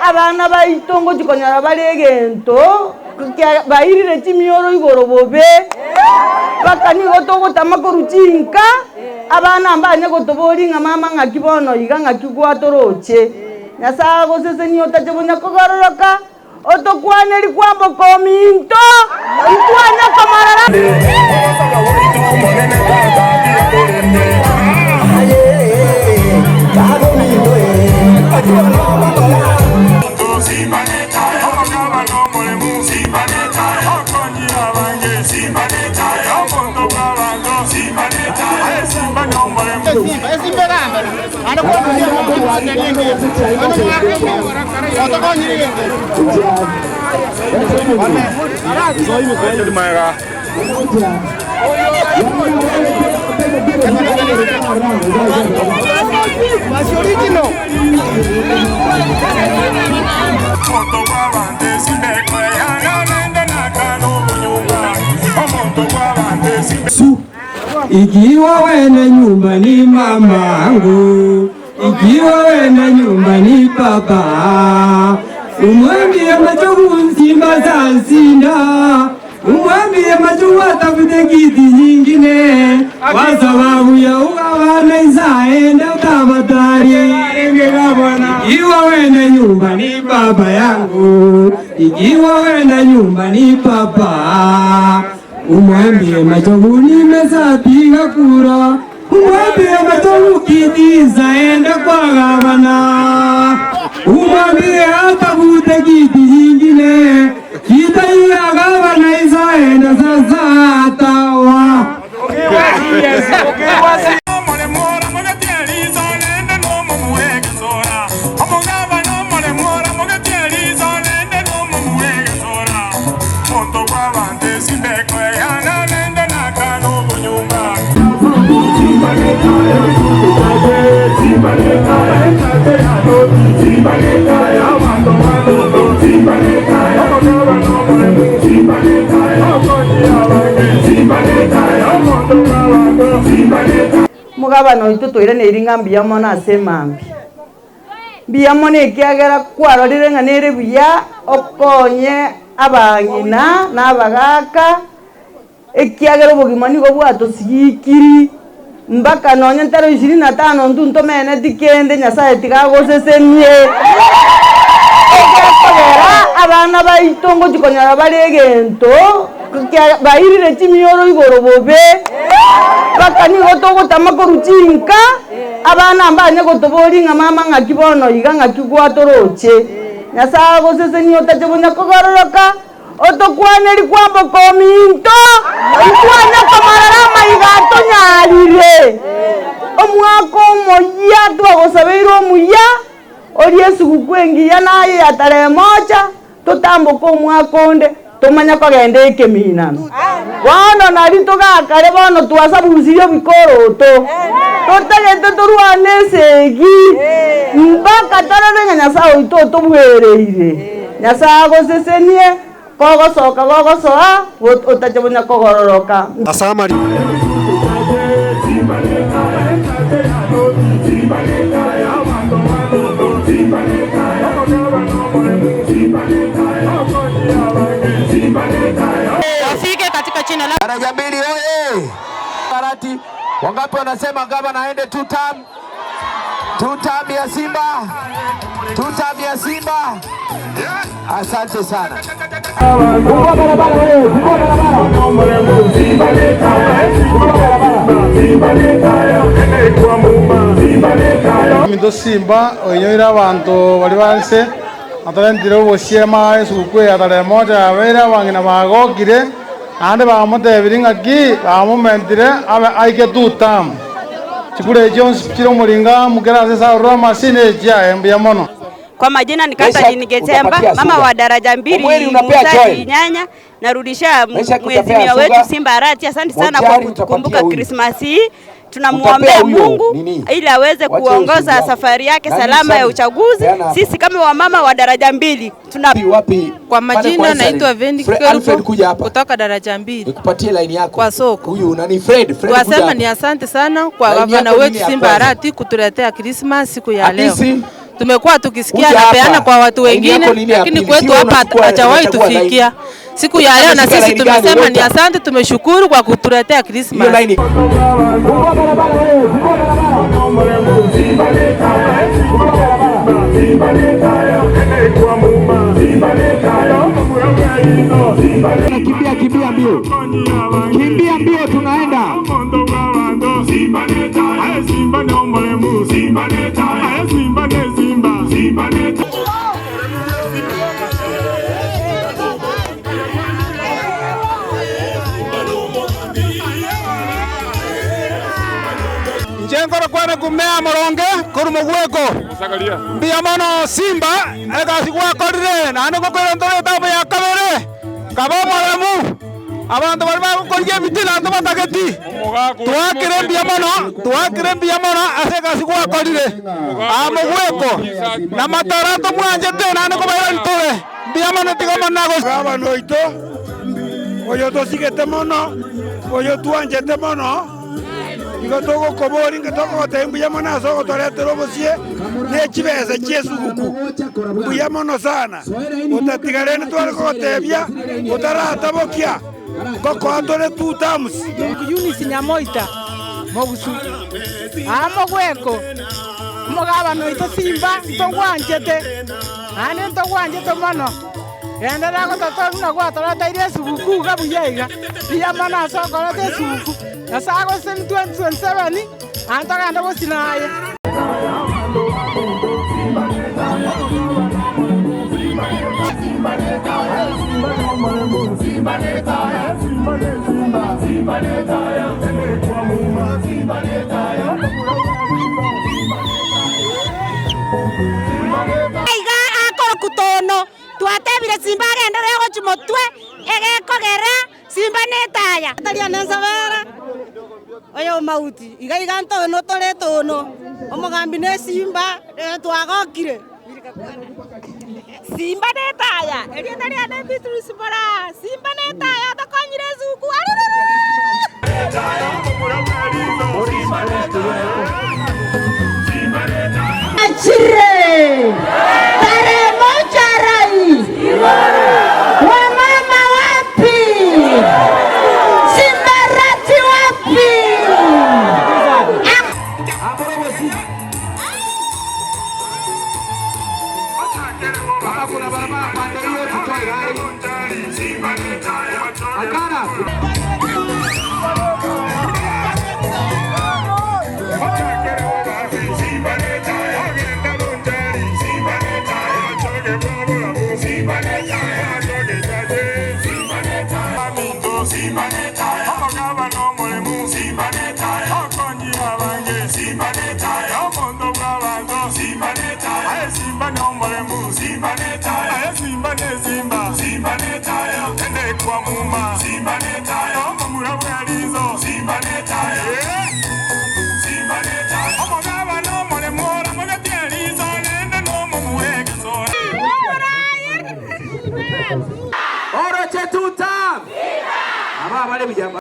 Abana baito ngochia konyora bare egento kia bairire chimioro igoro bobe, mpaka nigo togotama korwa chinka, abana mbanye gotoboria ng'a mama ng'aki bono iga ng'aki gwatoroche. Nyasae agosesenie otache bonya kogororoka, otokwaneri kwamboka ominto, intwanya komorora. Ikiwa wene nyumba ni mamangu, ikiwa wene nyumba ni baba, umwambie machogu simba zansinda, umwambie machogu atafute kiti nyingine, kwa sababu ya ugavana isaenda utabatari. Ikiwa wene nyumba ni baba yangu, ikiwa wene nyumba ni baba Umwambie Machogu nimesapiga kura, umwambie Machogu kiti zaenda kwa gavana, umwambie atafute kiti nyingine, kiti ya gavana izaenda sasa tawa. Omogabana oito toiraneirie ng'a mbuya mono ase emambia. Mbuya mono ekiagera kwarorire ng'a nere buya okonye abang'ina na abagaaka, ekiagera obogima nigo bwatosigikiri mpaka nonye ntaro ishirini na tano intwe ntomeneti kende Nyasaye tiga agosesenie. Egekogera abana baito ngochia konyora bare egento kia bairire chimioro igoro bobe, mpaka nigo togotama korwa chinka, abana mbanye gotoboria ng'a mama ng'aki bono iga ng'aki gwatoroche. Nyasae agosesenie otache bonya kogororoka, Otokwaneri kwamboka ominto, intwanya komarara amaiga atonyarire. Omwaka omoyia twagosabeire omuya, orie esuguku engiya naye ya tarehe moja, totamboke omwaka onde, tomanye kogenda ekeminano. Bono nari togakare bono twasabusirie ebikoroto, totagete torwane esegi, mpaka torore ng'a Nyasae oito otobwereire. Nyasae agosesenie, kogosoka gogosoa, otache bonya kogororoka. Ase amari. Wafike katika jina la Daraja mbili oye! Karati wangapi wanasema gavana aende two term? Two term ya Simba, two term ya Simba. Asante sana. Fungua barabara wewe, fungua barabara. Ominto Simba oinyoire abanto baria ba nse, atarentire obosiema esuguku eye ya tarehe moja yabeire, abang'ina bagokire, naende bamotebirie ng'aki bamomentire abe aike two term. Chikura echi chionsi chire omoringa kera ase esarure amasini echiaye mbuya mono. Kwa majina ni Meshack, Catherine Getemba, utapatia mama suga. wa daraja mbili, Omweri unapea muuzaji Joel. nyanya. Narudisha Meshack utapea mheshimiwa wetu suga. Simba Arati, asante sana kwa Mochari kutukumbuka utapatia huyu. Krismasi hii. Tunamwombea Utapea huyo Mungu nini? ili aweze Wacha kuongoza ushindi safari yake Nani salama ya Sami? uchaguzi. Peana hapa. Sisi kama wamama wa daraja mbili tuna Wapi wapi? Kwa Pale kwa majina Israel. naitwa Vendi Fre- Alfred Kerubo kuja hapa. kutoka daraja mbili Nikupatie line yako. kwa soko. Huyu nani Fred? Fred kuja Twasema hapa. ni asante sana kwa Laini gavana yako wetu nini ya Simba kwanza? Arati kutuletea Krismas siku ya leo. Hamisi. Tumekuwa tukisikia Kuja anapeana hapa. kwa watu Laini wengine, yako ni ile ya lakini pili, kwetu sio hapa unachukua hajawahi unachagua laini. tufikia. Siku ya leo na Unashika sisi laini gani, tumesema ni waiter? asante, tumeshukuru kwa kutuletea Hiyo Christmas. laini. Fungua barabara wewe, fungua barabara. Kimbia, kimbia mbio, kimbia mbio, tunaenda. Njengoro kwana kumea moronge kuru mugweko mbia mono Simba egasi gwakorire naende ngokorire ntore etabu ya kabere kaba omoremu abanto bari bagokorigia emiti naende batageti twakire mbia mono twakire mbia mono ase egasi gwakorire amogweko na matara tomwanchete naende kobaira ntore mbia mono tiga mono Gabana oito oyo tosigete mono oyo twanchete mono igo togokobori nge togogotebia mbuya mono ase ogotoretera obosie na echibesa chia esuguku mbuya mono sana otatiga rende tware kogotebia otaratabokia ngokoa tore two terms. Eunice Nyamoita mogusu amogweko omogabana oito Simba ntogwanchete naende ntogwanchete mono genderera gototora buna gwatoreteire esuguku iga buya iga mbuya mono ase okoreta esuguku nyasaye agoseseni 2027 naende togende gosina aye. Iga akoroku tono twatebire Simba agenderere gochia motwe egekogera Simba netaya Taria nensabera oyo mauti iga iga ntono tore tono omogambi ne Simba twagokire Simba netaya erieta riane Beatrice Moraa Simba netaya tokonyire esuku Achire tarehe moja rais wamama wapi? Simbarati wapi? Kama kuna barabara pande hiyo, tutoe gari. Akara. Oroche two term. Aba bale bujamba.